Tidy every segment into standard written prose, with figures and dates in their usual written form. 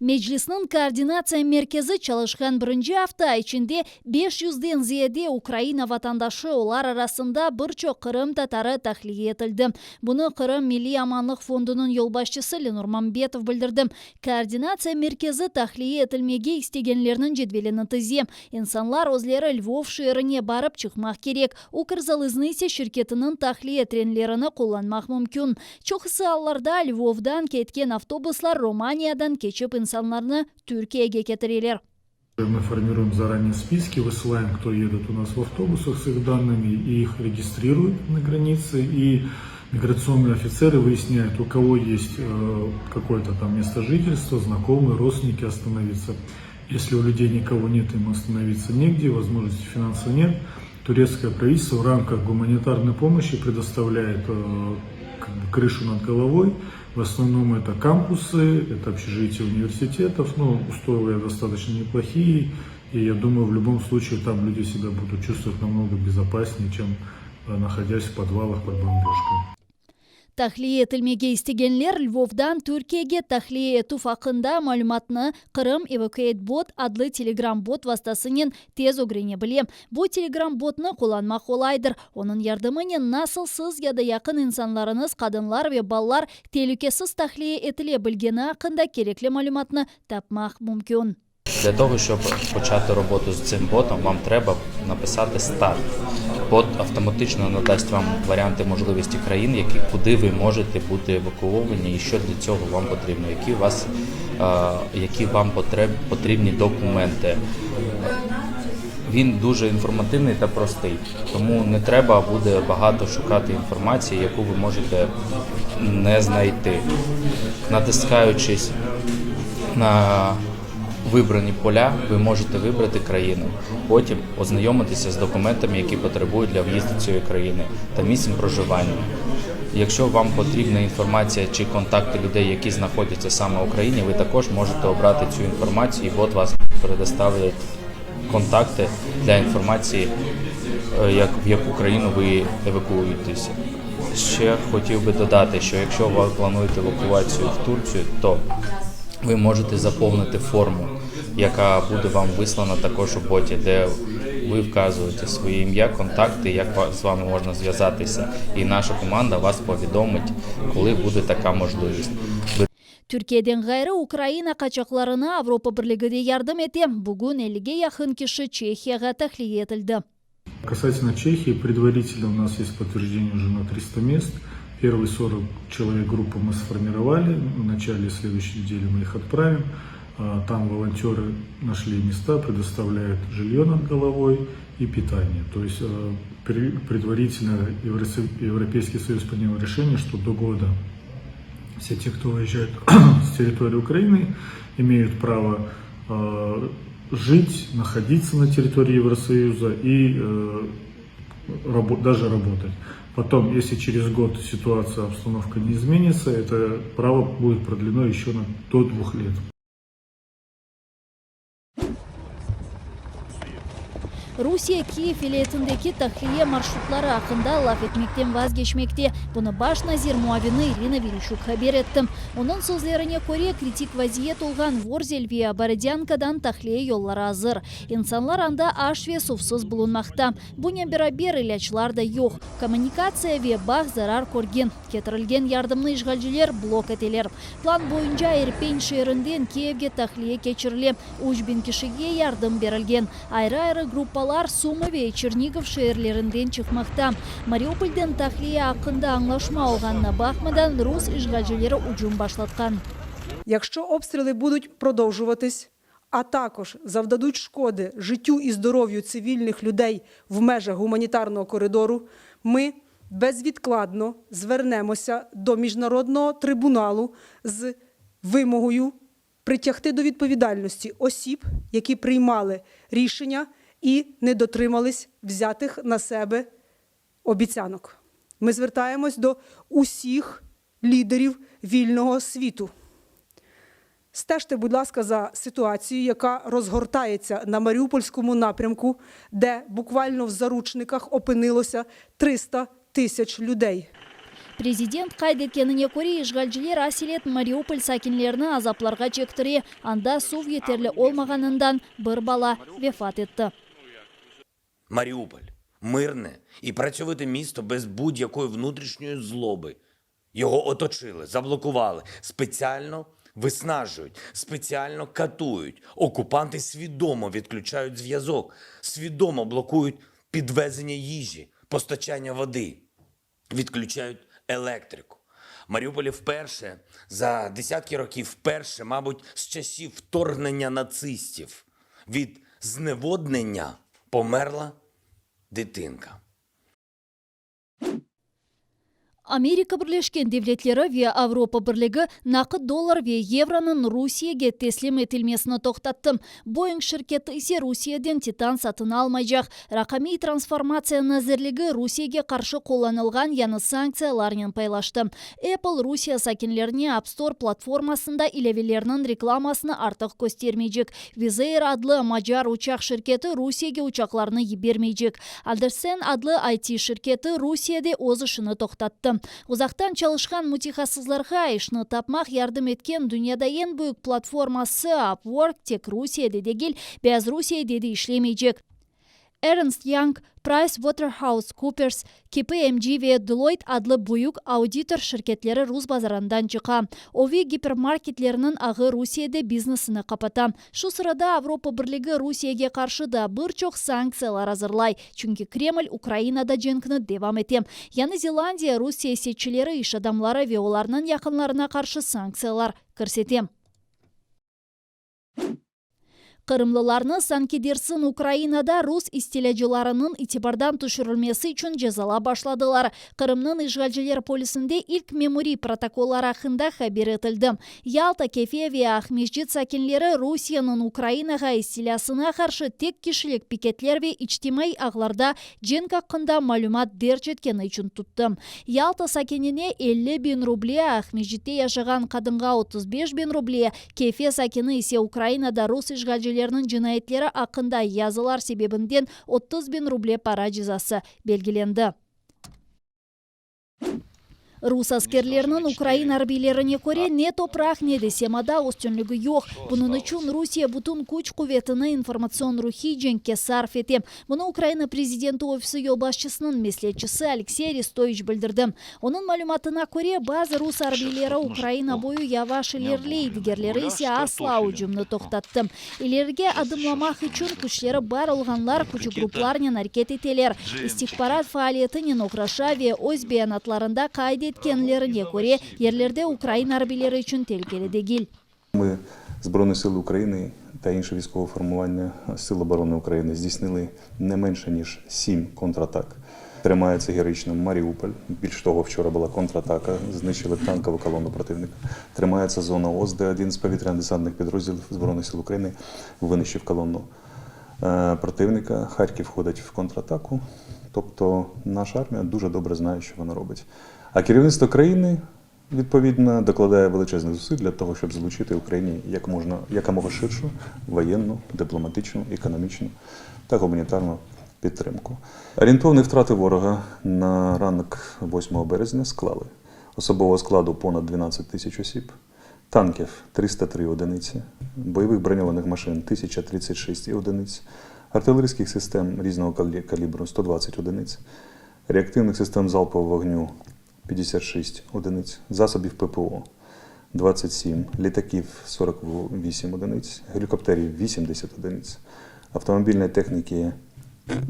Meclisniñ koordinatsiya merkezi çalışqan birinci afta içinde beş yüzden ziyade Ukraina vatandaşı, olar arasında bir çoq qırımtatarı tahliye etildi. Bunı Qırım Milliy amanlıq fondunıñ yolbaşçısı Lenur Mambetov bildirdi. Koordinatsiya merkezi tahliye etilmege istegenlerniñ cedvelini tize. İnsanlar özleri Lvov şeerine barıp çıqmaq kerek, Ukrzaliznıtsâ şirketiniñ tahliye trenlerini qullanmaq mümkün. Çoqusı allarda Lvovdan ketken avtobuslar Romaniyadan keçip insanlarnı Türkiyege ketireler. Мы формируем заранее списки, высылаем, кто едет у нас в автобусах с их данными, и их регистрируют на границе, и миграционные офицеры выясняют, у кого есть какое-то там место жительства, знакомые, родственники остановиться. Если у людей никого нет, им остановиться негде, возможности финансовой нет, турецкое правительство в рамках гуманитарной помощи предоставляет как бы крышу над головой. В основном это кампусы, это общежития университетов, ну, условия достаточно неплохие, и я думаю, в любом случае там люди себя будут чувствовать намного безопаснее, чем находясь в подвалах под бомбежкой. Tahliye etilmege istegenler Lvovdan Türkiyege tahliye etüv aqqında malümatnı Qırım Evacuate Bot adlı Telegram bot vastasınen tez ögrene bile. Bu Telegram botnı qullanmaq qolaydır. Onıñ yardımınen nasıl siz ya da yaqın insanlarıñız, qadınlar ve balalar telükesiz tahliye etile bilgeni aqqında kerekli malümatnı tapmaq mümkün. Для того, щоб почати роботу з цим ботом, вам треба написати старт. Бот автоматично надасть вам варіанти можливості країн, які, куди ви можете бути евакуовані і що для цього вам потрібно, які, вас, які вам потреб, потрібні документи. Він дуже інформативний та простий, тому не треба буде багато шукати інформації, яку ви можете не знайти. Натискаючись на вибрані поля, ви можете вибрати країну, потім ознайомитися з документами, які потребують для в'їзду цієї країни та місцем проживання. Якщо вам потрібна інформація чи контакти людей, які знаходяться саме в Україні, ви також можете обрати цю інформацію, і бот вас предоставить контакти для інформації, як, в яку країну ви евакуюєтеся. Ще хотів би додати, що якщо ви плануєте евакуацію в Турцію, то ви можете заповнити форму, яка буде вам вислана також у боті, де ви вказуєте своє ім'я, контакти, як з вами можна зв'язатися, і наша команда вас повідомить, коли буде така можливість. Türkiyeden ğayrı Ukraina qaçaqlarına Avropa Birligi de yardım ete. Bugün 50-ge yaqın kişi Çehiyağa tahliye etildi. Касательно Чехии, предварительно у нас есть подтверждение уже на 300 мест. Первые 40 человек группу мы сформировали. В начале следующей недели мы их отправим. Там волонтеры нашли места, предоставляют жилье над головой и питание. То есть предварительно Европейский Союз принял решение, что до года все те, кто выезжает с территории Украины, имеют право жить, находиться на территории Евросоюза и даже работать. Потом, если через год ситуация, обстановка не изменится, это право будет продлено еще на, до 2 лет. Rusiye Kiyev vilâyetindeki tahliye marşrutları aqqında laf etmekten vazgeçmekte. Bunı baş nazir muavini İrina Vereşçuk haber etti. Onıñ sözlerine köre, kritik vaziyet olğan Vorzel ve Borodânkadan tahliye yolları azır. İnsanlar anda aş ve suvsız bulunmaqta. Bunen beraber ilâclar da yoq. Kommunikatsiya ve bağ zarar körgen. Ketirilgen yardımnı işğalciler blok eteler. Plan boyunca İrpin şeerinden Kiyevge tahliye keçirile. 3000 kişige yardım berilgen. Ayrı-ayrı gruppalar Sumı ve Çernigov şeerlerinden çıqmaqta. Mariupolden tahliye aqqında añlaşma olğanına baqmadan rus işğalcileri ücüm başlatqan. Якщо обстріли будуть продовжуватись, а також завдадуть шкоди життю і здоров'ю цивільних людей в межах гуманітарного коридору, ми безвідкладно звернемося до міжнародного трибуналу з вимогою притягти до відповідальності осіб, які приймали рішення і не дотримались взятих на себе обіцянок. Ми звертаємось до усіх лідерів вільного світу. Стежте, будь ласка, за ситуацією, яка розгортається на Маріупольському напрямку, де буквально в заручниках опинилося 300 тисяч людей. Prezident qayd etkenine köre, işğalciler aselet Mariupol sakinlerini azaplarğa çektire, anda suv yeterli olmağanından bir bala vefat etti. Mariupol, мирне і працьовите місто без будь-якої внутрішньої злоби. Його оточили, заблокували, спеціально виснажують, спеціально катують. Окупанти свідомо відключають зв'язок, свідомо блокують підвезення їжі, постачання води, відключають електрику. Маріуполі вперше за десятки років, вперше, мабуть, з часів вторгнення нацистів від зневоднення померла дитинка. Amerika Birleşken Devletleri ve Avropa Birligi naqıt dollar ve yevronıñ Rusiyege teslim etilmesini toqtattı. Boeing şirketi ise Rusiyeden titan satın almaycaq. Raqamiy transformatsiya nazirligi Rusiyege qarşı qullanılğan yañı sanktsiyalarnen paylaştı. Apple Rusiye sakinlerine App Store platformasında ilâvelerniñ reklamasını artıq köstermeycek. Wizz Air adlı macar uçaq şirketi Rusiyege uçaqlarnı yibermeycek. Andersen adlı IT şirketi Rusiyede öz işini toqtattı. Uzaqtan çalışqan mütehassıslarğa işni tapmaq yardım etken dünyada eñ büyük platforması Upwork tek Rusiyede degil, Beyazrusiyede de işlemeycek. Ernst Young, PricewaterhouseCoopers, KPMG ve Deloitte adlı büyük auditor şirketleri rus bazarından çıqa. Ovi gipermarketleriniñ ağı Rusiyede biznesini qapata. Şu sırada Avropa Birligi Rusiyege qarşı da bir çoq sanktsiyalar azırlay, çünki Kreml Ukrainada cenkni devam ete. Yañı Zelandiya rus siyasetçileri, iş adamları ve olarnıñ yaqınlarına qarşı sanktsiyalar kirsete. Qırımlılarnı, sanki dersiñ Ukrainada rus istilâcılarınıñ itibardan tüşürilmesi içün cezalap başladılar. Qırımnıñ işğalciler polisinde ilk memuriy protokollar aqqında haber etildi. Yalta, Kefe ve Aqmescit sakinleri Rusiyeniñ Ukrainağa istilâsına qarşı tek kişilik piketler ve içtimaiy ağlarda cenk aqqında malümat derc etkeni içün tuttı. Yalta sakinine 50 biñ ruble, Aqmescitte yaşağan qadınğa 35 biñ ruble, Kefe sakini ise Ukrainada rus işğalcileriniñ cinayetleri aqqında yazılar sebebinden 30 biñ ruble para cezası belgilendi. Rus askerleriniñ ukrain arbiylerine köre ne topraq, ne de semada üstünligi yoq. Bunıñ içün Rusiye bütün küç-quvetini informatsion-ruhiy cenkke sarf ete. Bunı Ukraina prezidenti ofisi yolbaşçısınıñ mesleatçısı Aleksey Arestoviç bildirdi. Onıñ malümatına köre, bazı rus arbiyleri Ukraina boyu yavaş ileriley, digerleri ise asla ücümni toqtattı. İlerige adımlamaq içün küçleri bar olğanlar küçük gruplarnen areket eteler, istihbarat faaliyetinen oğraşa ve öz beyanatlarında qayd etkenlerine köre, yerlerde ukrain arbiyleri içün telükeli degil. Ми, Збройні Сили України та інші військові формування Сил оборони України здійснили не менше ніж сім контратак. Тримається героїчно Маріуполь. Більш того, вчора була контратака, знищили танкову колону противника. Тримається зона ООС, де один з повітряно-десантних підрозділів Збройних сил України винищив колону е, противника. Харків входить в контратаку. Тобто наша армія дуже добре знає, що вона робить. А керівництво країни відповідно докладає величезних зусиль для того, щоб залучити Україні як можна якомога ширшу воєнну, дипломатичну, економічну та гуманітарну підтримку. Орієнтовні втрати ворога на ранок 8 березня склали особового складу понад 12 тисяч осіб, танків 303 одиниці, бойових броньованих машин 1036 одиниць, артилерійських систем різного калі- калібру 120 одиниць, реактивних систем залпового вогню 56 одиниць, засобів ППО 27, літаків 48 одиниць, гелікоптерів 80 одиниць, автомобільної техніки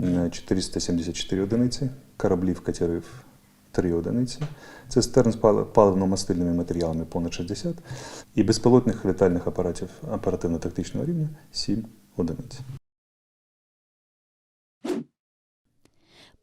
м, 474 одиниці, кораблів катерів 3 одиниці, цистерн з пали- паливно-мастильними матеріалами понад 60 і безпілотних літальних апаратів оперативно-тактичного рівня 7 одиниць.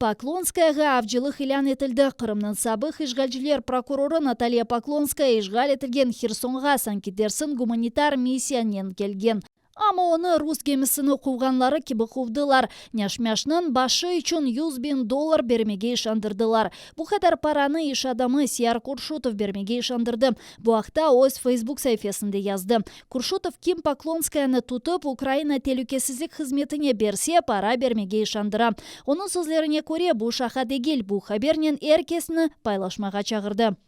Poklonskayağa avcılıq ilân etildi. Qırımnıñ sabıq işğalciler prokurorı Natalya Poklonskaya işğal etilgen Hersonğa sanki dersiñ gumanitar missiyanen kelgen. Amma onı rus gemisini quvğanları kibi quvdılar. Nâşmâşnıñ başı içün 100 biñ dollar bermege işandırdılar. Bu qadar paranı iş adamı Siyar Kurşutov bermege işandırdı. Bu aqta öz Facebook saifesinde yazdı. Kurşutov kim Poklonskayanı tutıp Ukraina telükesizlik hızmetine berse, para bermege işandıra. Onıñ sözlerine köre, bu şaqa degil, bu habernen er kesni paylaşmağa çağırdı.